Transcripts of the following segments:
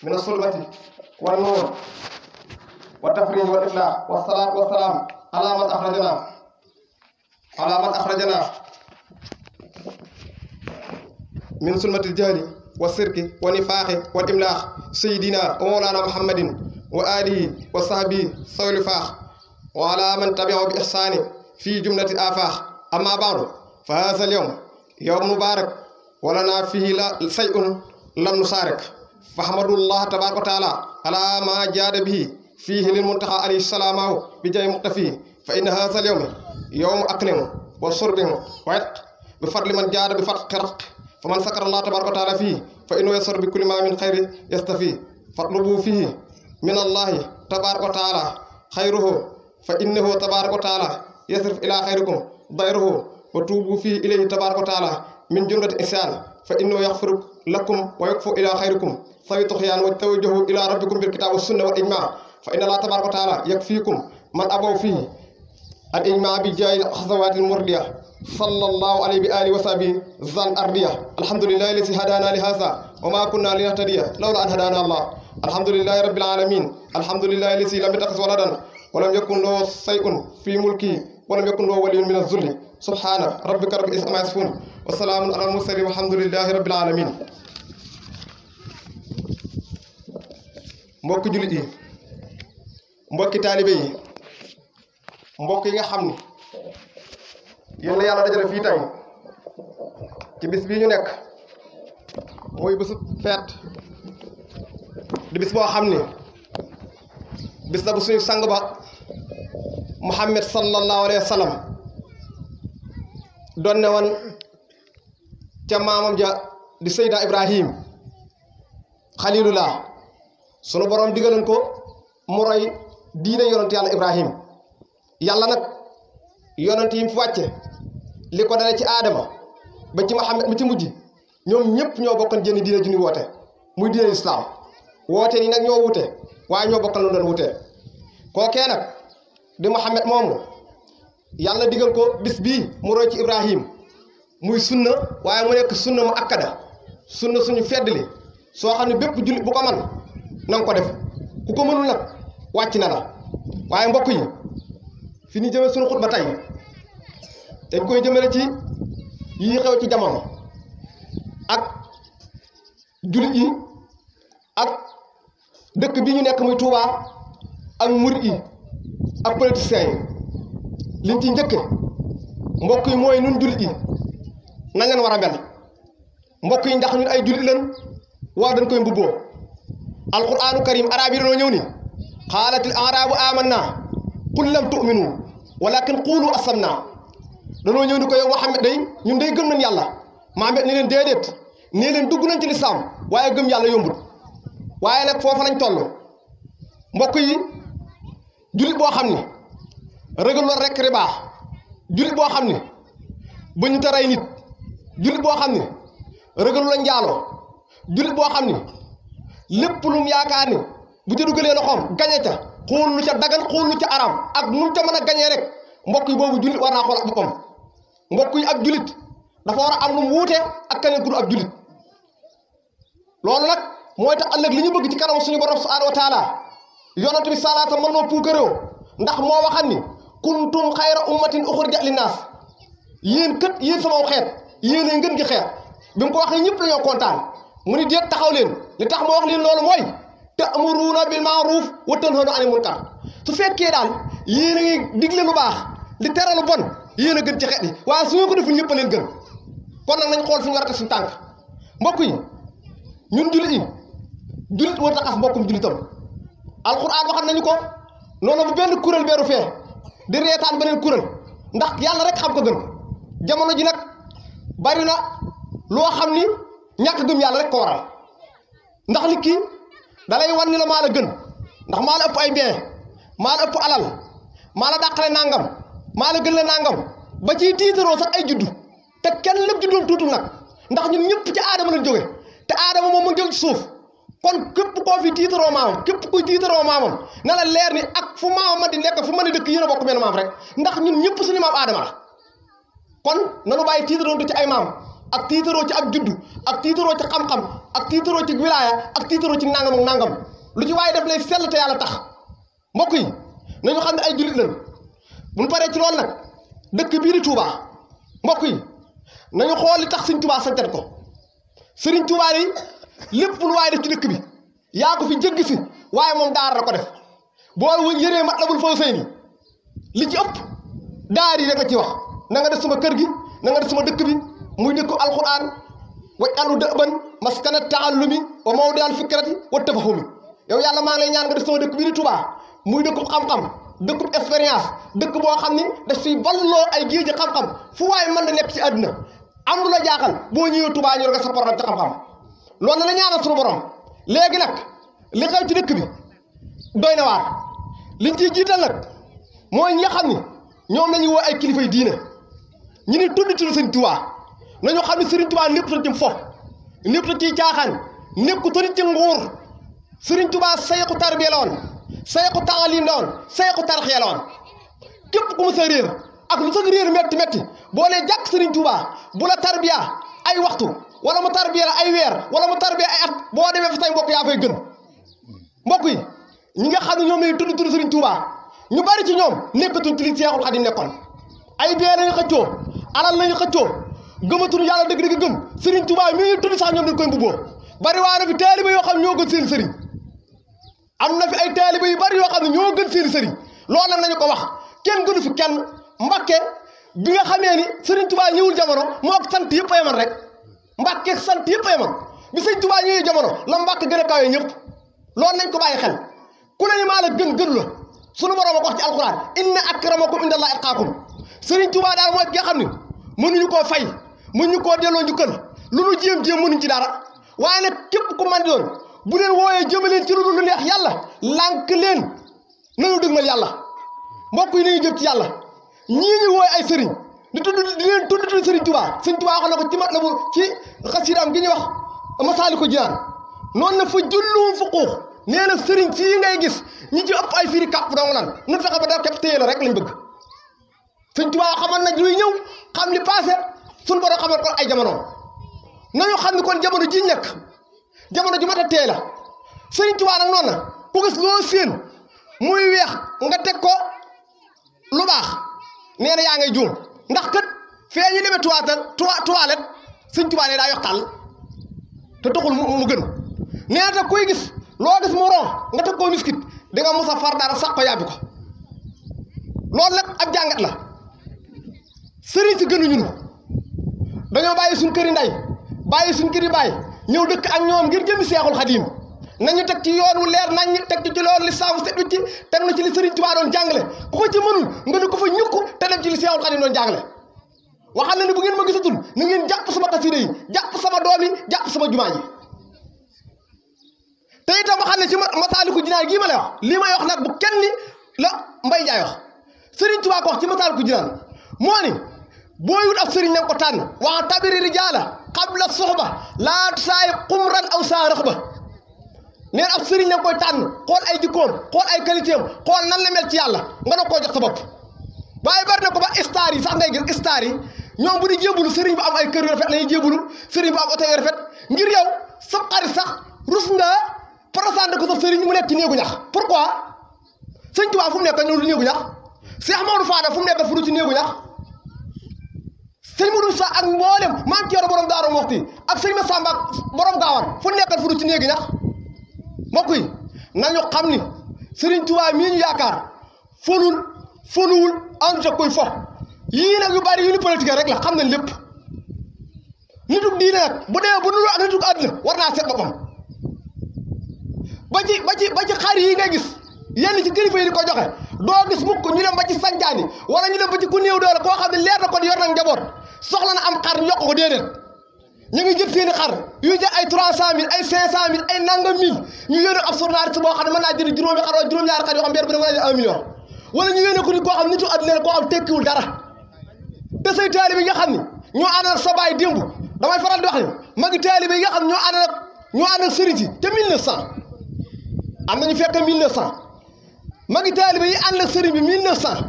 من الصلبة والنور والتفريج والإفلاح والصلاة والسلام على من أخرجنا من ظلمة الجهل والشرك والنفاق والإملاق سيدنا ومولانا محمد وآله وصحبه ذوي الوفاق وعلى من تبعه بإحسان في جملة الآفاق. أما بعد، فهذا اليوم يوم مبارك ولنا فيه شيء لم نشارك، فحمد الله تبارك وتعالى على ما جاد به فيه للمنتهى عليه السلام بجاه مقتفيه. فإن هذا اليوم يوم أكل وشرب وعتق بفضل من جاد بفتح رق، فمن سكر الله تبارك وتعالى فيه فإنه يسر بكل ما من خير يستفيه. فاطلبوا فيه من الله تبارك وتعالى خيره، فإنه تبارك وتعالى يصرف إلى خيركم ضيره، وتوبوا فيه إليه تبارك وتعالى من جملة الإنسان، فإنه يغفر لكم ويكفو إلى خيركم ذوي الطغيان، وتوجهوا إلى ربكم بالكتاب والسنة والإجماع، فإن الله تبارك وتعالى يكفيكم من أبوا فيه الإجماع بجاه الخطوات المردية. صلى الله عليه بآله وصحبه ذن أرضية. الحمد لله الذي هدانا لهذا وما كنا لنهتدي لولا أن هدانا الله. الحمد لله رب العالمين. الحمد لله الذي لم يتخذ ولدا ولم يكن له شيء في ملكه ولم يكن له ولي من الذل. سبحان ربك رب العزة عما يصفون وسلام على المرسلين والحمد لله رب العالمين. mbokk jullit yi, mbokki taalibe yi, mbokk yi nga xam ni yéen la yàlla dajale fii tey ci bis bii ñu nekk muy bisu feet di bis boo xam ni bis la bu suñu sang ba Muhammad sallallahu alayhi wa sallam doon ne woon ca maamam ja di Seyda Ibrahim Xalilullah. sunu borom digaloon ko mu roy diine yonent yàlla Ibrahim. yàlla nag yonent yi mu fi wàcce li ko dale ci aadama ba ci Muhammad mi ci mujj ñoom ñëpp ñoo bokkan jënn diine ju ñu woote muy diine islam. woote ni nag ñoo wute waaye ñoo bokkal lu doon wutee. kookee nag di Muhammad moomu yàlla digal ko bis bii mu roy ci Ibrahim muy sunna, waaye mu nekk sunna mu akkada, sunna suñu feddli soo xam ne bépp jullit bu ko man nanga ko def, ku ko mënul nag wàcc na la. waaye mbokk yi, fi ñu jëmee suñu xutba tey dañ koy jëmale ci yii xew ci jamono ak jullit yi ak dëkk bi ñu nekk muy Touba ak murit yi ak politiciens yi. liñ ci njëkke mbokk yi mooy nun jullit yi na ngeen war a mel. mbokk yi ndax ñun ay jullit lañ war dañ koy mbubboo. alquranu karim arab yi dañoo ñëw ni qaalatil arabu amanna qul lam tu'minu walakin qulu aslamna. dañoo ñëw ni ko yow Muhammad day ñun day gëm nañ yàlla. Muhammad ni leen déedéet, nee leen dugg nañ ci lislaam waaye gëm yàlla yombul. waaye nag foofa lañ toll. mbokk yi, jullit boo xam ni rëgal lool rek riba, jullit boo xam ni ba ñu ta rey nit, jullit boo xam ni rëgalu la njaaloo, jullit boo xam ni lépp lu mu yaakaar ni bu ca dugalee loxoom gañe ca, xool lu ca dagan xool lu ca aram ak nu mu ca mën a gañee rek. mbokk yi boobu jullit war naa xool ak boppam. mbokk yi, ak jullit dafa war a am lu mu wuute ak keneen ku dul ab jullit. loolu nag mooy tax ëllëg li ñu bëgg ci kanam suñu borom subhanahu wa taala yonent bi salaata mën noo puukaréew, ndax moo waxan ni kuntum xayra ummatin uxrijat linnaas. yéen kët yéen sama xeet yéen ngeen gi xeet. bi mu ko waxee ñëpp dañoo kontaan. mu ni déet taxaw leen, li tax ma wax leen loolu mooy ta'muruuna bil ma'ruuf wa tanhawna anil munkar. su fekkee daal yéen a ngi digle lu baax li tere lu bon, yéen a gën ci xeet yi, waaye su ñu ko deful ñëpp a leen gën. kon nag nañ xool fi ñu war a teg suñu tànk. mbokk yi, ñun jullit yi, jullit war a xas mbokkum jullitam. alxuraan waxat nañu ko noonu bu benn kuréel beeru fee di reetaan beneen kuréel, ndax yàlla rek xam ko gën. jamono ji nag bari na loo xam ni ñàkk gëm yàlla rek ko waral. ndax nit ki dalay wan ni la maa la gën, ndax maa la ëpp ay mbee, maa la ëpp alal, maa la dàqale nangam, maa la gën la nangam, ba ciy tiitaroo sax ay juddu. te kenn lépp juddoom tuutul nag, ndax ñun ñëpp ci aadama lañ jóge te aadama moom mu jóge ci suuf. kon képp koo fi tiitaroo maamam képp kuy tiitaroo maamam na la leer ni ak fu maamam ma di nekk fu mën a dëkk yéen a bokk benn maam rek ndax ñun ñëpp suñu maam aadama la kon nanu bàyyi tiitaroo ci ay maam ak tiitaroo ci ak juddu ak tiitaroo ci xam-xam ak tiitaroo ci wilaaya ak tiitaroo ci nangam ak nangam lu ci waaye def lay sell te yàlla tax mbokk yi nañu xam ne ay jullit lañ buñ paree ci loolu nag dëkk bii di Touba mbokk yi nañu xool li tax Sëriñ Touba santet ko Sëriñ Touba yi lépp lu waaye def ci dëkk bi yaa ko fi jéggi si waaye moom daara la ko def boo yëree Matlabul Fawzayni li ci ëpp daar yi rek la ci wax na nga def sama kër gi na nga def sama dëkk bi muy dëkku alquran waj'alhu da'ban maskana ta'allumi wa mawdi'al fikrati wa tafahumi yow yàlla maa ngi lay ñaan nga def sama dëkk bii di Touba muy dëkku xam-xam dëkku expérience dëkk boo xam ni daf fiy balloo ay géeji xam-xam fu waaye mën na nekk ci àdduna am lu la jaaxal boo ñëwee Touba ñu rek sa problème ci xam-xam loolu la ñaanal suñu borom léegi nag li xew ci dëkk bi doy na waar liñ ciy jiital nag mooy ñi nga xam ni ñoom lañuy woo ay kilifa yi diine ñu ni tudd Sëriñ Touba nañu xam ne Sëriñ Touba nekkutoon ci fo nekkutoon ci caaxaan nekkutoon ci nguur Sëriñ Touba sayxu tarbiya la woon sayxu taalim la woon sayxu tarxiya la woon képp ku mu sa réer ak lu sa réer metti metti boo nee jàkk Sëriñ Touba bu la tarbiya ay waxtu wala mu tarbiya la ay weer wala mu tarbiya ay at boo demee fa say mbokk yaa fay gën mbokk yi ñi nga xam ne ñoom lañu tudd Sëriñ Touba ñu bari ci ñoom nekkatuñ ci li Seexul Xadiim nekkoon ay bee lañu xëccoo alal lañu xëccoo gëmatuñu yàlla dëgg-dëgg gëm Sëriñ Touba mi ñu tudd sax ñoom dañ koy mbubboo bari waa na fi taaliba yoo xam ne ñoo gën seen sëriñ am na fi ay taaliba yu bari yoo xam ne ñoo gën seen sëriñ loolu nag nañu ko wax kenn gënu fi kenn Mbàkke bi nga xamee ni Sëriñ Touba ñëwul jamono moo ak sant yëpp a yeman rek Mbàkke sant yëpp a yeman bi Sëriñ Touba ñëwee jamono la Mbàkke gën a kawee ñëpp loolu nañ ko bàyyi xel ku ne ni maa la gënu la sunu borom a ko wax ci alquran inna akramakum indallahi atqaakum Sëriñ Touba daal mooy ki nga xam ne mënuñu koo fay mënuñu koo delloo njukkal lu nu jéem mënuñ ci dara waaye nag képp ku man di doon bu leen wooyee jëmaleen ci lu dul lu neex yàlla lànk leen nañu dëgmal yàlla mbokk yi nañu jëm ci yàlla ñii ñu wooye ay sëriñ di leen tudd Sëriñ Touba Sëriñ Touba wax na ko ci Matlabul ci xasiidaam gi ñuy wax Masaalikul Jinaan noonu na fa jullum fuquux nee na sëriñ sii ngay gis ñi ci ëpp ay firi kàpp dong lan nun fexe ba dara képp téye la rek lañ bëgg Sëriñ Touba xamal na luy ñëw xam li passé suñu borom xamal ko ay jamono nañu xam ni kon jamono ji nekk jamono ju mat a tee la Sëriñ Touba nag noonu na ku gis loo séen muy weex nga teg ko lu baax nee na yaa ngay juum ndax kat fee ñu demee toilette Sëriñ Touba ne daa yox tàll te taxul mu gën nee na te kuy gis loo gis mu ron nga teg koo miskit di nga musa far dara sax ko yàbbi ko loolu nag ab jàngat la sëriñ si gënuñu ñu dañoo bàyyi suñ këri nday bàyyi suñ këri baay ñëw dëkk ak ñoom ngir jëmi Seexul Xadiim nañu teg ci yoon wu leer nañ teg ci loolu li saabu set ci teg na ci li Sëriñ Touba doon jàngale ku ko ci mënul nga ne ko fa ñukk te dem ci li Seexul Xadiim doon jàngale waxal na ne bu ngeen ma gisatul na ngeen jàpp sama xasida yi jàpp sama doom yi jàpp sama jumaa ji te itam waxal ne ci Masaalikul Jinaan gii ma lay wax lii may wax nag bu kenn ni la Mbay Njaay wax Sëriñ Touba ko wax ci Masaalikul Jinaan moo ni booy wut ab sëriñ na nga ko tànn wax tabiri rijaala qabla soxba laa saay xumran aw saa rëxba neen ab sëriñ na nga koy tànn xool ay jikkoom xool ay qualité am xool nan la mel ci yàlla nga doog koo jox sa bopp waaye bari na ko ba star yi sax ngay gis star yi ñoom bu di jébbalu sëriñ bu am ay kër yu rafet la ñuy jébbalu sëriñ bu am oto yu rafet ngir yow sa xarit sax rus nga présenté ko sa sëriñ mu nekk ci néegu ñax pourquoi Sëriñ Tuubaa fu mu nekk ñëw néegu ñax Cheikh Maodo Fada fu mu nekk fu du ci néegu ñax sëñ Modou Sa ak mboolem maam Thierno borom Daaru Muxti ak sëñ Massamba borom Gaawaan fu nekkal fu du ci néegi ñax mbokk yi nañu xam ni Sëriñ Tuubaa mii ñu yaakaar foluwul ànd ak koy fo yii nag yu bari yu ni politique rek la xam nañ lépp nitug diine nag bu dee bu nuru ak nitug àdduna war naa seet boppam ba ci xar yi ngay gis yenn ci kilifa yi di ko joxe doo gis mukk ñu dem ba ci sanjaani wala ñu dem ba ci ku néew doole koo xam ne leer na ko yor nag njaboot soxla na am xar ñu yokk ko déedéet ñu ngi jël seeni xar yu jël ay 300000 ay 500000 ay nangam mille ñu yónnee ab journaliste boo xam ne mën naa jënd juróomi xar wala juróom-ñaari xar yoo xam benn bu ne mën naa jël 1 million wala ñu yónnee ko ni koo xam nitu àddina koo xam tekkiwul dara te say taalibe yi nga xam ni ñoo àndal sa baay démb damay faral di wax ni magi taalibe yi nga xam ñoo àndal ñu ànd ak sëriñ si te 1900 am nañu fekk 1900 magi taalibe yi ànd ak sëriñ bi 1900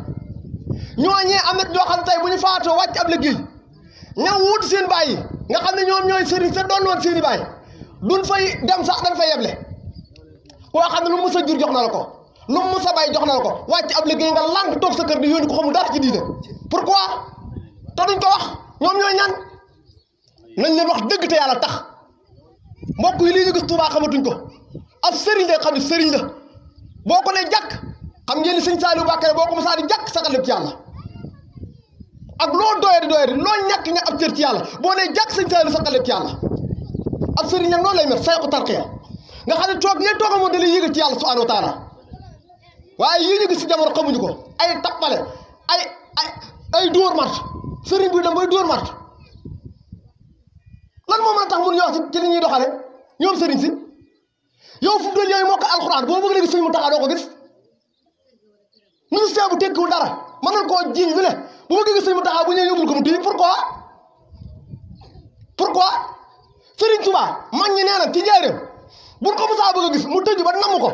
ñooñee am na ñoo xam ne tey bu ñu faatoo wàcc ab liggéey ña wut seen bàyyi nga xam ne ñoom ñooy sëriñ sa doon woon seen i bàyyi duñ fay dem sax dañ fay yeble koo xam ne lu mu mës a jur jox na la ko lu mu mës a bàyyi jox na la ko wàcc ab liggéey nga lànk toog sa kër di yónni ko xamul dara ci diine pourquoi te duñ ko wax ñoom ñooy ñan nañ leen wax dëgg te yàlla tax mbokk yi lii ñu gis Tuubaa xamatuñ ko ab sëriñ la xam ne sëriñ la boo ko ne jàkk xam ngeen ni sëñ Saliou Bakary boo ko mosaa di jàkk sagal lépp ci yàlla ak loo doyadi loo ñàkk nga ab cër ci yàlla boo nee jàkk sëñ Saliou sagal lépp ci yàlla ab sëriñ nag noonu lay mel sayxu tarqiya nga xam ne toog ne tooga moom da lay yëgal ci yàlla subhanahu wa taala waaye yii ñu gis si jamono xamuñu ko ay tappale ay dóor mart sëriñ bi dem bay dóor mart lan moo mën a tax mun ñu wax ci li ñuy doxale ñoom sëriñ si yow fu doon yooyu mokk alxuraan boo bëgg léegi sëñ mu taxaa doo ko gis ministère bu tekkiwul dara mën nañ koo jiiñ lu ne bu bëgg gis sëñ mu taxaa bu ñëwee yóbbul ko mu tuy pourquoi sëriñ Tuubaa mag ñi nee na ci njaareem buñ ko musaa bëgg a gis mu tëju ba namm ko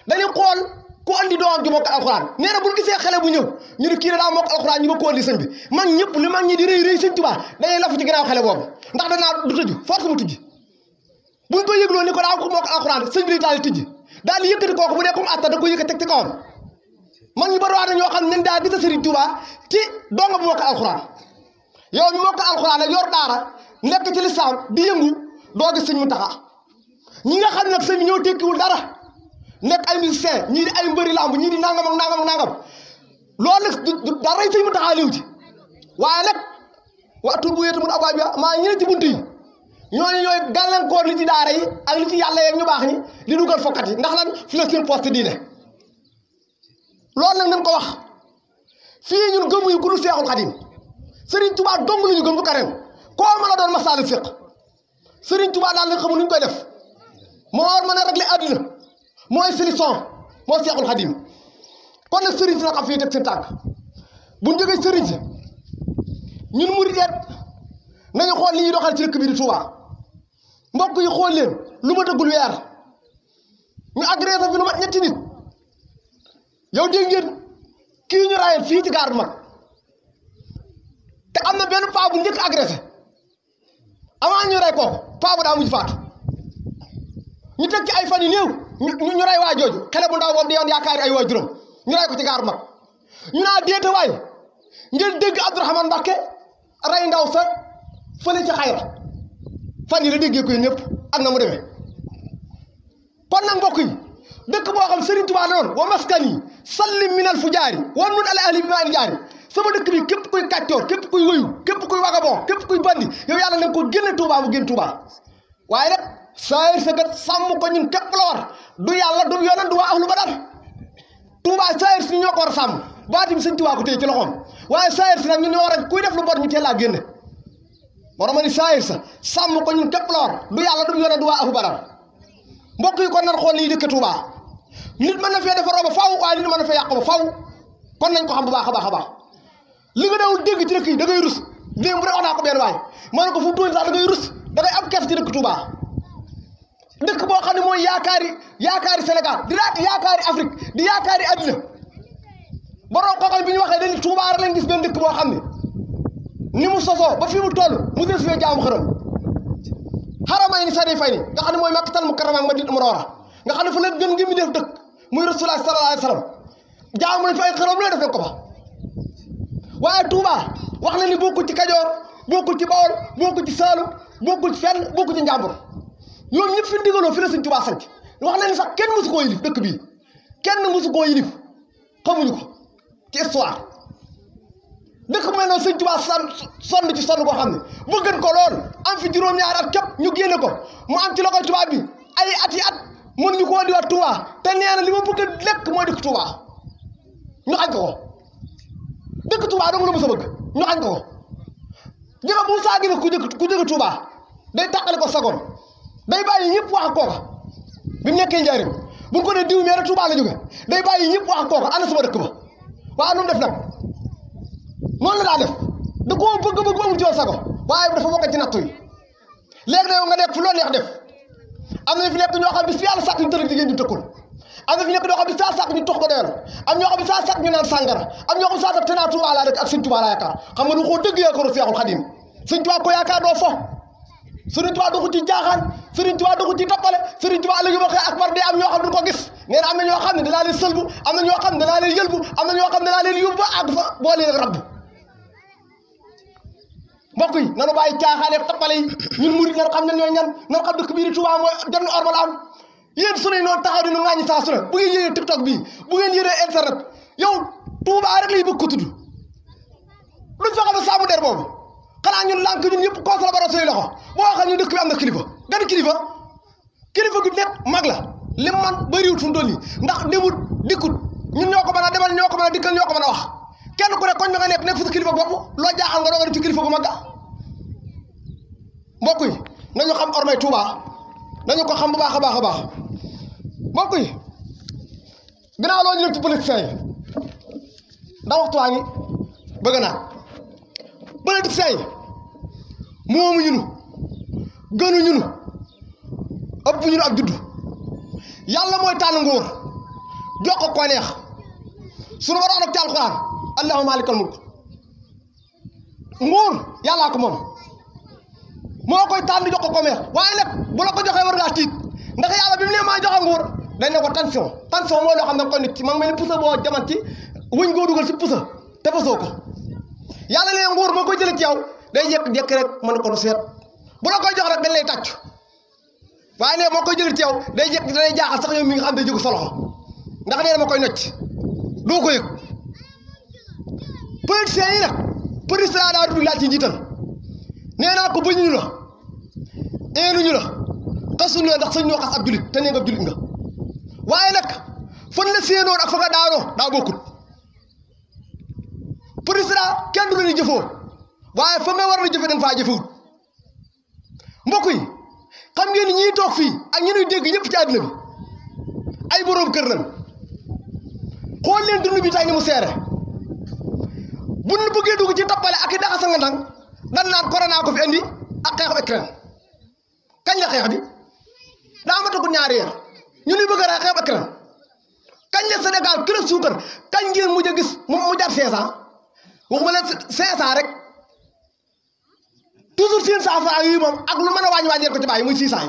dañuy xool ku andi doomam ji mokk alxuraan nee na buñ gisee xale bu ñëw ñu ne kii daa mokk alxuraan ñu ma ko andi sëñ bi mag ñëpp li mag ñi di rëy sëñ Tuubaa dañuy lafu ci ginnaaw xale boobu ndax danaa du tëju force mu tijji buñ ko yëgloo ni ko daa ko mokk alxuraan sëñ bi daal di tijji daal di yëkkati kooku bu dee comme atta da ko yëkkati teg ci kawam mag ñi bari waa na ñoo xam ne daa gis a sëriñ Tuubaa ci donga bu mokk alxuraan yow mi mokk alxuraan ak yor daara nekk ci lislaam di yëngu doo gis sëñ mu taxa ñi nga xam ne nag sëñ bi ñëw tekkiwul dara nekk ay musicien ñii di ay mbëri lamb ñii di nangam ak nangam loolu nag dara sëñ mu taxaa liw ci waaye nag waxtu bu yéete mun abaa bi maa ñeneen ci bunt yi ñooñu ñooy gàllankoor li ci daara yi ak li ci yàlla yeeg ñu baax ñi di dugal fokkat yi ndax lan fi la seen poste diine loolu nag nañ ko wax fii ñun gëmuñu ku lu Seexul Xadim Sëriñ Tuubaa dong la ñu gëm bu kareem koo mën a doon masaali fiq Sëriñ Tuubaa daal lañ xamul nu ñu koy def moo war mën a régler àddina mooy solution moo Seexul Xadim kon nag sëriñ si nag xam fii teg seen tànk bu ñu jógee sëriñ si ñun murid nañu xool li ñuy doxal ci dëkk bi di Touba mbokk yi xool leen lu ma dëggul weer ñu agressé fi lu mat ñetti nit yow dégg ngeen kii ñu raayal fii ci gaar bu mag te am na benn paa bu njëkk agressé avant ñu ray kooku paa bu daa mujj faatu ñu teg ci ay fan yu néew ñu ray waa jooju xale bu ndaw boobu di yoon yaakaari ay waa juróom ñu ray ko ci gaar bu mag ñu naa déete waay ngeen dégg Abdourahmane Mbacké ray ndaw sa fële ci xayra fan yi la déggee ko ñëpp ak na mu demee kon nag mbokk yi dëkk boo xam Sëriñ Tuubaa noonu wa maskani sallim minal fujaari wa nun ala ahli bi maa il jaari sama dëkk bi képp kuy kàccoor képp kuy wëyu képp kuy vagabond képp kuy bandi yow yàlla nañ ko génne Tuubaa mu génn Tuubaa waaye nag saayir sa gat sàmm ko ñun képp la war du yàlla du yonent du waa ahlu badar Tuubaa saayir si ñoo ko war a sàmm baatim Sëriñ Tuubaa ko téye ci loxoom waaye saayir si nag ñun ñoo war a kuy def lu bon ñu teel laa génne moo ma ni saayir sa sàmm ko ñun képp la war du yàlla du yonent du waa ahlu badar mbokk yi kon nan xool lii dëkk Tuubaa nit mën na fee defaroo ba faw waaye nit mën na fee yàq ba faw kon nañ ko xam bu baax a baax a baax li nga dawul dégg ci dëkk yi da ngay rus démb rek wax naa ko benn waay ma ne ko fu mu toll sax da ngay rus da ngay am kers ci dëkk Touba dëkk boo xam ne mooy yaakaari Sénégal di yaakaari Afrique di yaakaari àddina borom kooku bi ñu waxee dañuy Touba rek lañ gis benn dëkk boo xam ne ni mu sosoo ba fi mu toll mu des fee jaamu xërëm xaramay ni sari fay ni nga xam ne mooy Makkatal Mukarrama ak Madinatul Munawwara nga xam ne fa la gën ngi mi def dëkk muy Rasulullah sallallahu alayhi wa sallam jaamu nañ fa ay xërëm looy def nañ ko fa waaye Touba wax na ni bokkul ci Kajoor bokkul ci Bawol bokkul ci Saalum bokkul ci fenn bokkul ci Njàmbur ñoom ñëpp fi digaloo fi la Sëñ Touba sanc wax na ni sax kenn mësu koo yilif dëkk bii kenn mësu koo yilif xamuñu ko ci histoire dëkk bu mel noonu Sëñ Touba sonn ci sonn koo xam ne bëggan ko lool am fi juróom-ñaari at képp ñu génne ko mu am ci loxoy tubaab bi ay at yi at mënuñu ko indiwaat Touba te nee na li ma bëgg a lekk mooy dëkk Touba ñu xañ ko dëkk Touba dong la mos a bëgg ñu xañ ko jëga bu saa gi ku jóge Touba day tàqale ko sagoon day bàyyi ñëpp wax ak kooka bi mu nekkee njaarim bu ko ne diw mee rek Touba la jóge day bàyyi ñëpp wax ak kooka ana sama dëkk ba waaw nu mu def nag noonu la daa def da koo bëgg amul ci woon sago waaye dafa bokk ci nattu yi léegi nag nga nekk fu loo neex def am na fi nekk ñoo xam bis fi yàlla sàkk ñu tëral jigéen ñu tëkkul am na fi nekk ñoo xam bis saa sàkk ñu tox ba doyal am ñoo xam bis saa sàkk ñu naan sàngara am ñoo xam saa sàkk te naa Tuubaa laa rek ak sëñ Tuubaa laa yaakaar xam nga du ko dëgg yaakaaru Seexul Xadiim sëñ Tuubaa ko yaakaar doo fo Sëriñ Tuubaa doxu ci jaaxaan Sëriñ Tuubaa doxu ci tappale Sëriñ Tuubaa ëllëg ba xëy akbar day am ñoo xam duñ ko gis nee na am na ñoo xam ne danaa leen sëlbu am na ñoo xam ne danaa leen yëlbu am na ñoo xam ne danaa leen yóbbu àgg fa boo leen rabbu mbokk yi nanu bàyyi caaxaan ak tappale yi ñun murid nan xam ne ñooy ñan nan xam dëkk biir Tuubaa mooy jot na ormal am yéen sunuy noonu taxaw di nu ŋaañi saa su ne bu ngeen yëree TikTok bii bu ngeen yëree internet yow Tuubaa rek lay bëgg ko tudd luñ fexe ba saamu der boobu xanaa ñun lànk ñun ñëpp console ba suñu loxo boo waxee ñu dëkk bi am na kilifa gan kilifa gi nekk mag la lim man bëriwut fu mu toll nii ndax demut dikkut ñun ñoo ko mën a demal ñoo ko mën a dikkal ñoo ko mën a wax kenn ku ne koñ ba nga nekk fa sa kilifa bopp loo jaaxal nga doog a dem ci kilifa gu mag ga mbokk yi nañu xam ormay Touba nañu ko xam bu baax a baax a baax mbokk yi ginnaaw loolu ñu dem ci politiciens yi ndax waxtu waa ngi bëgg naa politiciens yi moomu ñunu gënu ñunu ëpp ñunu ak juddu yàlla mooy tànn nguur jox ko neex sunu waroon ak ci alxuraan allahumma maalikal mulk nguur yàllaa ko moom moo koy tànn jox ko neex waaye nag bu la ko joxee war ngaa tiit ndax yàlla bi mu ne maa joxe nguur dañ ne ko tension mooy loo xam ne ko nit ci ma ngi mel ni pusa boo jaman ci wëñ goo dugal ci pusa te fasoo ko yàlla ne nguur moo koy jëlee ci yow day jékki-jékki rek mën ko nu seet bu la koy jox rek dañ lay tàcc waaye ne moo koy jëlee ci yow day jékki danay jaaxal sax yow mi nga xam day jóg sa loxo ndax nee na ma koy nocc doo ko yëg politiciens yi nag président daa dugg laaj ci njiital nee naa ko bañuñu la eeruñu la xasuñu la ndax sañ ñoo xas ab julit te nee nga julit nga waaye nag fan la séenoon ak fa nga daanoo daa bokkut président kenn du la ni jëfoo waaye fa nga war na jëfe dañ faa jëfewut mbokk yi xam ngeen ni ñiy toog fii ak ñi ñuy dégg ñëpp ci àdduna bi ay boroom kër lañ xool leen dund bi tay ni mu seere bu ñu bëggee dugg ci tappale ak i daxa sa nga ndang dan naan corona ko fi indi ak xeexu Ukraine kañ la xeex bi daa matagul ñaari weer ñu ni bëgg a rey xeexu Ukraine kañ la Sénégal kilo suukar kañ ngeen mujj a gis mu jar 500 waxuma leen 500 rek toujours 500 yi moom ak lu mën a wàññi ko ci bàyyi muy 600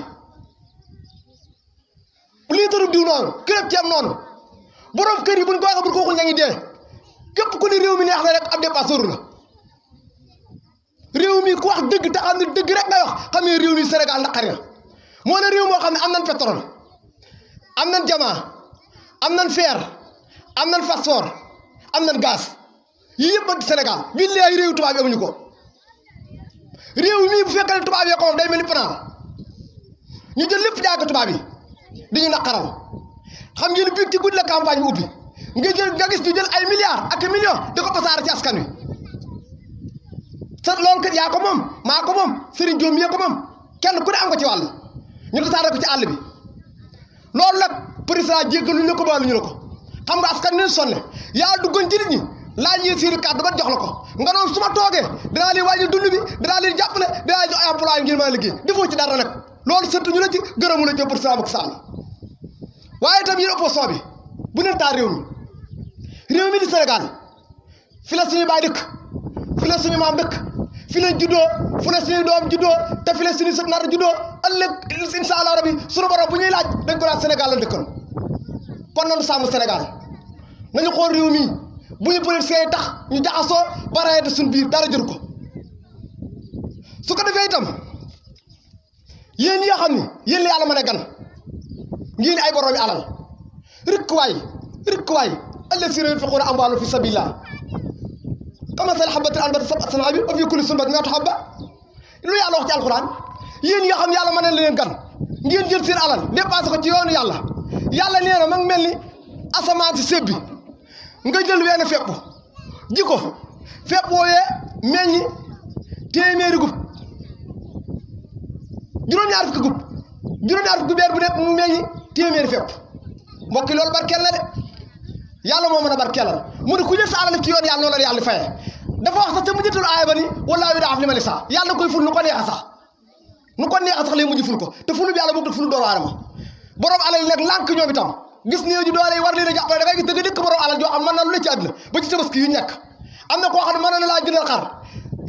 yi litre diw noonu kilo ceeb noonu borom kër yi buñ ko waxee buñ ko waxul ña ngi dee képp ku ni réew mi neex na rek ab dépasseur la réew mi ku wax dëgg te xam ne dëgg rek ngay wax xam ne réew mi Sénégal naqari na moo ne réew moo xam ne am nañ pétrole am nañ diamant am nañ fer am nañ phosphore am nañ gaz yii yëpp ak Sénégal billahi réew tubaab yi amuñu ko réew mi bu fekkee ne tubaab yi ko moom day mel ni panaan ñu jël lépp jaay ko tubaab yi di ñu naqaral xam ngeen biig ci guddi la campagne bi ubbi nga gis ñu jël ay milliards ak millions di ko tasaare ci askan wi sa loolu kat yaa ko moom maa ko moom Serigne Diom yee ko moom kenn ku ne am ko ci wàll ñu tasaare ko ci àll bi loolu nag président jéggaluñu la ko baaluñu la ko xam nga askan wi sonne yaa duggoon ci nit ñi laaj yi seeni kàddu ba jox la ko nga noonu su ma toogee dinaa leen wàññi dund bi dinaa leen jàppale dinaa leen jox ay emploi ngir mën a liggéey defoo ci dara nag loolu sant ñu la ci gërëmu la ci président Macky Sall waaye itam yéen opposition bi bu leen taal réew mi di Sénégal fi la suñu baay dëkk fi la suñu maam dëkk fi la juddoo fu la suñu doom juddoo te fi la suñu sët nar juddoo ëllëg incha allah rabi suñu borom bu ñuy laaj dañ ko laaj Sénégal la dëkkoon kon nañu sàmm Sénégal nañu xool réew mi bu ñu politiciens yi tax ñu jaxasoo ba rayante suñu biir dara jëru ko su ko defee itam yéen yoo xam ni yéen la yàlla mën a gan ngeen ay borom yi alal rikk waay allazina yunfiquna amwaalahum fi sabilillah kamasali habbatin anbatat sab'a sanaabila wa fi kulli sunbatin mi'atu habba lu yàlla wax ci alquran yéen yoo xam yàlla mën na leen gan ngeen jël seen alal dépassé ko ci yoonu yàlla nee na ma ngi mel ni asamaan si sebbi nga jël wenn fepp ji ko fepp wooyee meññi téeméeri gub juróom-ñaar fukki beer bu nekk mu meññi téeméeri fepp mbokki loolu barkeel la de yàlla moo mën a barkeelal mu ne ku jël sa alal ci yoon yàlla noonu la yàlla fayee dafa wax sax te mu jëtul aaya ba ni wallaahu yudaa'ifu liman yashaa yàlla koy ful lu ko neexa sax nu ko neex sax lay mujj ful ko te fulu bi yàlla bokkul fulu doomu aadama borom alal yi nag lànk ñoom itam gis néew ji doole yi war leen a jàppale da ngay gis dëgg dëkk borom alal joo xam mën na lu ne ci àdduna ba ci tabaski yu ñàkk am na koo xam ne mën na laa jëndal xar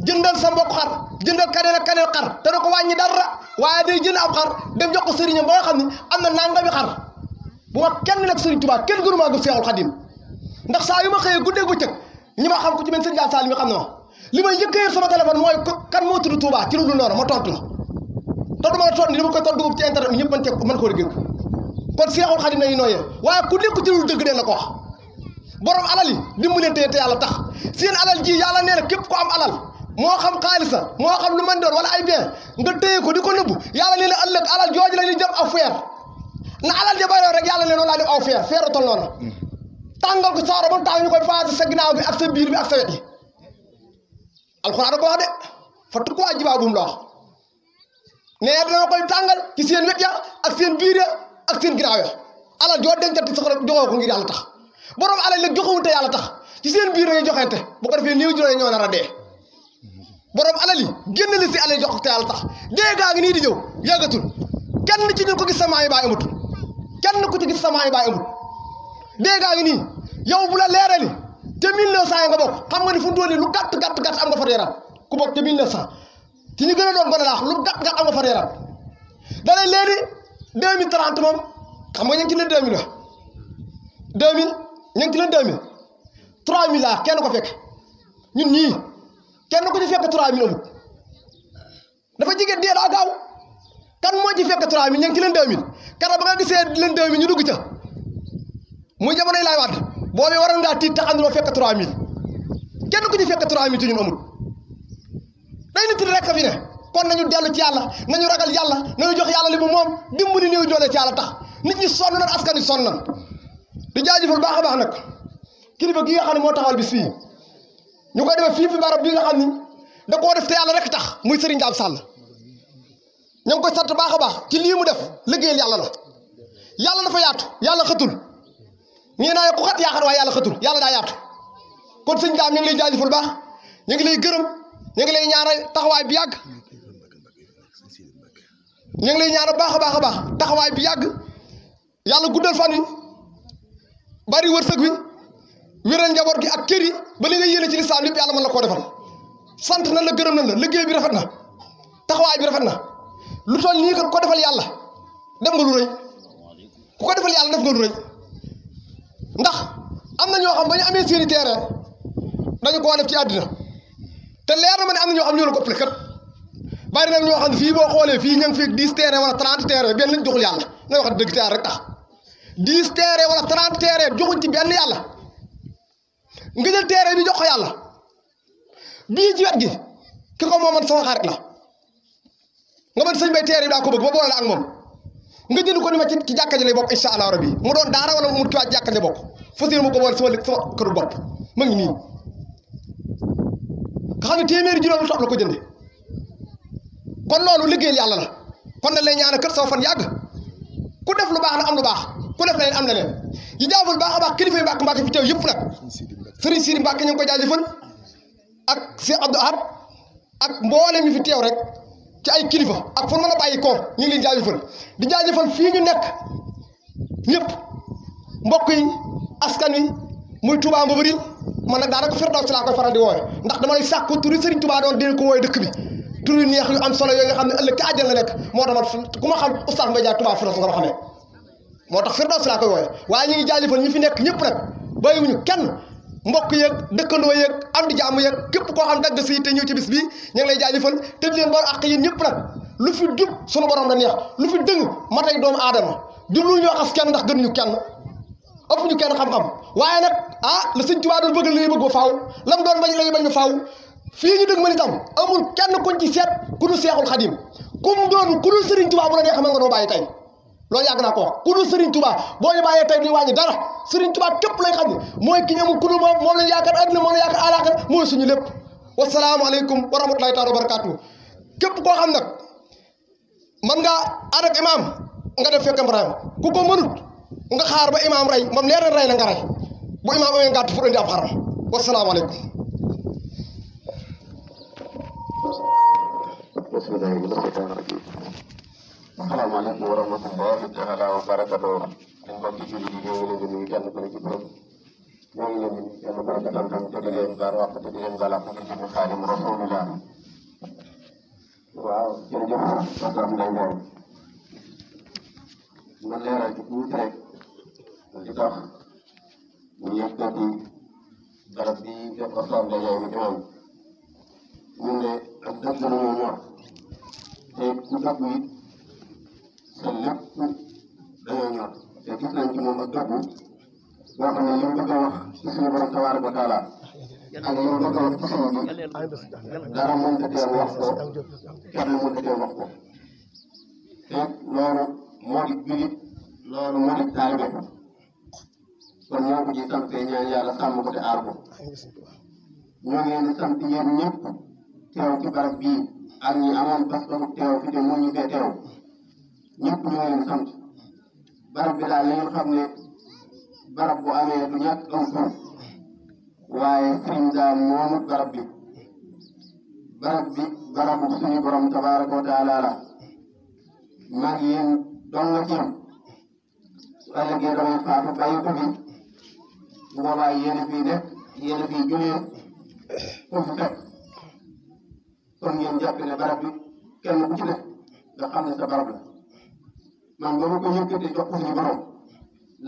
jëndal sa mbokk xar jëndal kaneen ak kaneen xar te da ko wàññi dara waaye day jënd ab xar dem jox ko sëriñam ba nga xam ne am na nangami xar bu ma kenn nag sëriñ Tuubaa kenn gënu maa gëm Seexul Xadim ndax saa yu ma xëyee guddeeg bëccëg ñi ma xam ku ci mel sëñ Jaam Saal mi xam na ma li may njëkk a yor sama téléphone mooy kan moo tudd Touba ci lu dul noonu ma tontu la te du ma la tontu ni dama koy tontu dugub ci internet ñëpp mën koo dégg kon Seexul Xadim nañu nooyee waaye ku nekk ci lu dëgg dee la ko wax borom alal yi dimbalante te yàlla tax seen alal ji yàlla nee na képp ko am alal moo xam xaalis la moo xam lu mën doon wala ay bien nga téye ko di ko nëbbu yàlla nee na ëllëg alal jooju la ñuy jëm aw feer na alal ja bayroo rek yàlla nee noonu laa def aw feer tol noonu tàngal ko saaro ba mu tàng ñu koy passé sa ginnaaw bi ak sa biir bi ak sa wet yi alxuraan da ko wax de fattu ko ajibaa bu mu la wax nee dana koy tàngal ci seen wet ya ak seen biir ya ak seen ginnaaw ya alal joo dencati soxla joxoo ko ngir yàlla tax borom alal nag joxewul te yàlla tax ci seen biir la ñuy joxente bu ko defee néew juróom ñoo nar a dee borom alal yi génn la si alal jox te yàlla tax dee gaa ngi nii di ñëw yàggatul kenn ci ñu ko gis sama yi baay amut kenn ku ci gis sama yi baay amut dee gaa ngi nii yow bu la leerali te 1900 nga bokk xam nga ni fu mu toll nii lu gàtt am nga fa reeraat ku bokk te 1900 ci ñu gën a doon gone laax lu gàtt am nga fa reeraat da lay léegi 2030 moom xam nga ñu ngi ci leen 2000 la 2000 ñu ngi ci leen 2000 3000 laa kenn ko fekk ñun ñii kenn ko ci fekk 3000 amut dafa jigéen dee daa gaaw kan moo ci fekk 3000 ñu ngi ci leen 2000 keroog ba nga gisee leen 2000 ñu dugg ca muy jamonoy laay waat boobu waroon ngaa tiit te xam ne moo fekk 3000 kenn ku ci fekk 3000 ci ñun amul day nit rek a fi ne kon nañu dellu ci yàlla nañu ragal yàlla nañu jox yàlla li mu moom dimbali néew doole ci yàlla tax nit ñi sonn nan askan wi sonn nan di jaajëfal baax a baax nag kilifa gi nga xam ne moo taxawal bis fii ñu koy defee fii fi barab bi nga xam ni da koo def te yàlla rek tax muy Serigne Jaam Sall ñoo ngi koy sant baax a baax ci lii mu def liggéeyal yàlla la yàlla dafa yaatu yàlla xëtul ñii naa ku xat yaa xat waaye yàlla xëtul yàlla daa yaatu kon sëñ Jaam ñu ngi lay jaajëfal baax ñu ngi lay gërëm ñu ngi lay ñaanal taxawaay bi yàgg ñu ngi lay ñaanal baax a baax taxawaay bi yàgg yàlla guddal fan wi bari wërsëg wi wéral njaboot gi ak kër yi ba li nga yéene ci lislaam lépp yàlla mën la koo defal sant na la gërëm na la liggéey bi rafet na taxawaay bi rafet na lu toll nii ko defal yàlla def nga lu rëy ku ko defal yàlla def nga lu rëy ndax am na ñoo xam ba ñu amee seeni terrain dañu koo def ci àddina te leer na ma ne am na ñoo xam ñoo la ko ëppale kat bari na ñoo xam ne fii boo xoolee fii ñu ngi fi 10 terrain wala 30 terrain benn lañ joxul yàlla nga wax dëgg te rek tax 10 terrain wala 30 terrain joxuñ ci benn yàlla nga jël terrain bi jox ko yàlla bii ci wet gi ki ko moom man sama xarit la nga man sëñ bay terrain bi daa ko bëgg ba boole la ak moom nga jënd ko ni ma ci jàkka ji lay bokk incha allah rabbi mu doon daara wala mu kiiwaat jàkka ji bokk fas yéene mu ko boole sama këru bopp ma ngi nii nga xam ne téeméeri juróom lu topp la ko jënde kon loolu liggéeyal yàlla la kon nag lay ñaanal kër sama fan yàgg ku def lu baax na am lu baax ku def leneen am leneen yi jaaful baax a baax kilifa yi Mbàkke fi teew yëpp nag Sëriñ Sidi Mbàkke ñu ngi koy jaajëfal ak Cheikh Abdou Ahad ak mboolem mi fi teew rek ci ay kilifa ak fu mën a bàyyi ko ñu ngi leen jaajëfal di jaajëfal fii ñu nekk ñëpp mbokk yi askan wi muy Touba Mbobari man nag daanaka Firdawsi laa koy faral di wooye ndax dama lay sàkku turi Sëriñ Touba doon dina ko wooye dëkk bi tur yu neex yu am solo yooyu nga xam ne ëllëg ci àjjana la nekk moo tax man ku ma xam Oustaz Mbaye Dia Touba Firdawsi nga ma xamee moo tax Firdawsi laa koy wooye waaye ñu ngi jaajëfal ñi fi nekk ñëpp nag bàyyiwuñu kenn mbokk yeeg dëkkandoo yeeg am di jàmm yeeg képp koo xam dagg si te ñëw ci bis bi ñu ngi lay jaajëfal te di leen boor ak yéen ñëpp nag lu fi jub sunu borom la neex lu fi dëng matay doomu aadama jublu ñoo xas kenn ndax gënuñu kenn ëpp ñu kenn xam-xam waaye nag la Sëñ Tuubaa doon bëgg la ñuy bëgg ba faaw lam doon bañ la ñuy bañ ba faaw fii ñu dëgg man itam amul kenn kuñ ci seet ku dul Seexul Xadim kum doon ku dul Sëriñ Tuubaa bu la neex xamal nga doo bàyyi tey loolu yàgg naa ko wax ku dul Sëriñ Tuubaa boo ñu bàyyee tey duñu wàññi dara Sëriñ Tuubaa képp lay xam ne mooy ki ñu amul ku dul moom lañu yaakaar àddina moom lañu yaakaar àllaaxira mooy suñu lépp wasalaamaaleykum wa rahmatulahi taala wa barakaatu képp koo xam nag man nga ànd ak imaam nga def fekkam ray ku ko mënut nga xaar ba imaam rey moom leer na rey na nga rey bu imaam amee ngàtt pour indi ab xaram wasalaamaaleykum bismillahi mina shaytaani rajiim. Asalaamaaleykum wa rahmatullahi taala wa barakatuh. Ñu mbokki jullit yi ñoo ngi leen di nuyu kenn ku ne ci borom ñoo ngi leen di nuyu kenn ku ne ci tam-tam te di leen baal wax te di leen baal ak ci jëmm Xaadimu Rasulillah. waaw jërëjëf Oustaz Mbaye Ndiaye ma leeral ci tuuti rek li tax ñu yëkkati barab bi def Oustaz Mbaye Ndiaye mi imam ñu ne ak dëgg la ñoo ñor te ku dëgg it sa lépp dañoo ñor te gis nañ ci moom ak dëgg boo xam ne li mu bëgg a wax ci suñu borom tabaaraka wa taala ak li mu bëgg a wax ci suñu bi dara mënta tee wax ko kenn mënta tee wax ko te loolu moo di julit loolu moo di taalibe kon ñoo ko ci sant ñaan yàlla sàmm ko te aar ko ñoo ngi leen di sant yéen ñëpp teew ci barab bii ak ñi amoon bas ba teew fi te mu ñu fee teew ñëpp ñoo leen sant barab bi daal la ñu xam ne barab bu amee du ñàkk aw tur waaye sëriñ daal moomut barab bi barabu suñu borom tabaaraka wa taala la mag yéen doon nga ci am su ëllëgee damay faatu bàyyi ko fi bu boobaa yéen a fii def yéen a fii julee ko fi fekk kon ngeen jàpp ne barab bi kenn ku ci def nga xam ne sa barab la man ba ma ko yëkkatee jox ko suñu borom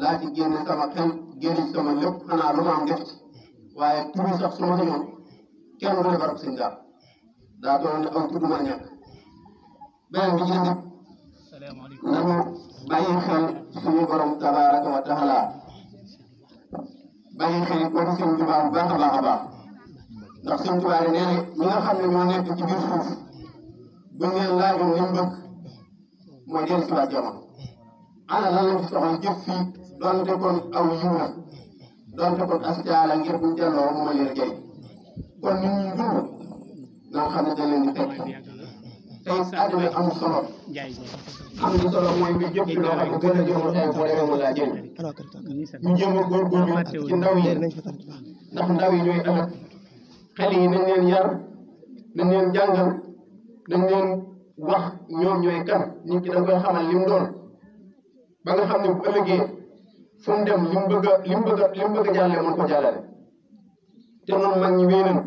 laa ci génne sama xel génne sama lépp xanaa lu ma am def ci waaye tur yi sax su ma sañoon kenn du ne barab sëñ daal daa doon ne aw tudd ma ñàkk beneen bi ci def nañu bàyyi xel suñu borom tabaaraka wa taala bàyyi xel ko ci sëñ Tuubaa bu baax a baax a baax ndax sëñ Tuubaa nee na ñi nga xam ne ñoo nekk ci biir suuf bu ngeen laajoon li mu bëgg mooy dellu si waat jamono ana lan lañ fi soxla jëf fii doonte kon aw yiw la doonte kon asitaala ngir buñ delloo mu ma leen jëriñ kon ñun ñuy dund nga xam ne da leen di fekk tey àddina amul solo am na solo mooy nga jëf loo xam ne gën a jëmul tey boo demee mu laa jëriñ ñu jéem a góorgóorlu ci ndaw yi ndax ndaw yi ñooy ëllëg xel yi nañ leen yar nañ leen jàngal nañ leen wax ñoom ñooy kan nit ki da koy xamal li mu doon ba nga xam ne bu ëllëgee fu mu dem li mu bëgg a jàllale mën ko jàllale te noonu mag ñi wéy nañu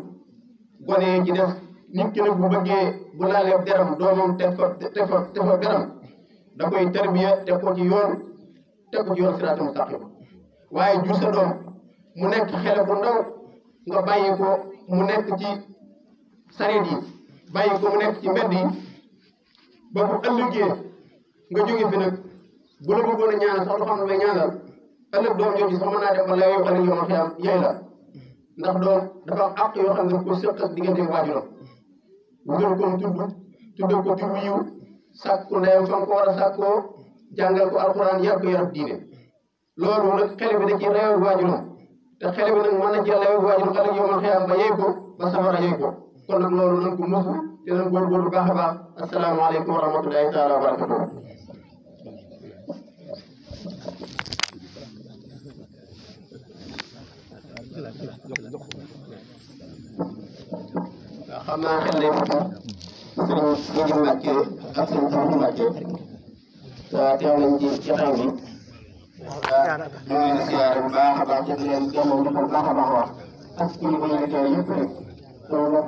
gone ci def nit ki nag bu bëggee bu laalee deram doomam teg fa deram da koy tarbiya teg ko ci yoon siraatal mustaqim waaye jur sa doom mu nekk xele bu ndaw nga bàyyi ko mu nekk ci sareet yi bàyyi ko mu nekk ci mbedd yi ba bu ëllëgee nga jóge fi nag bu la bëggoon a ñaanal sax du xam ne may ñaanal ëllëg doom jooju sax mën naa dem ba lay yow ëllëg yow ma xiyam yey la ndax doom dafa am àq yoo xam ne ko sëq ak diggante waajuram wutal ko tuddal ko tur yiw sàkku ndeyam fa ko war a sàkkoo jàngal ko alxuraan yar ko yarab diine loolu nag xale bi da ci reew waajuram te xale bi nag mën na ci reew waajuram ëllëg yow ma xiyam ba yey ko ba safara yey ko kon nag loolu nañ ko mosu te nañ góorgóorlu baax a baax asalaamaaleykum wa rahmatullahi taala wa barakatuh xam naa xel lay fukki sëriñ Sidi Mbacke ak sëriñ Sidi Mbacke teew nañ ci jotaay bi ñu ngi leen di siyaare bu baax a baax te di leen gëmmoo defal baax a baax wax ak kilifa yi teew yëpp rek loolu la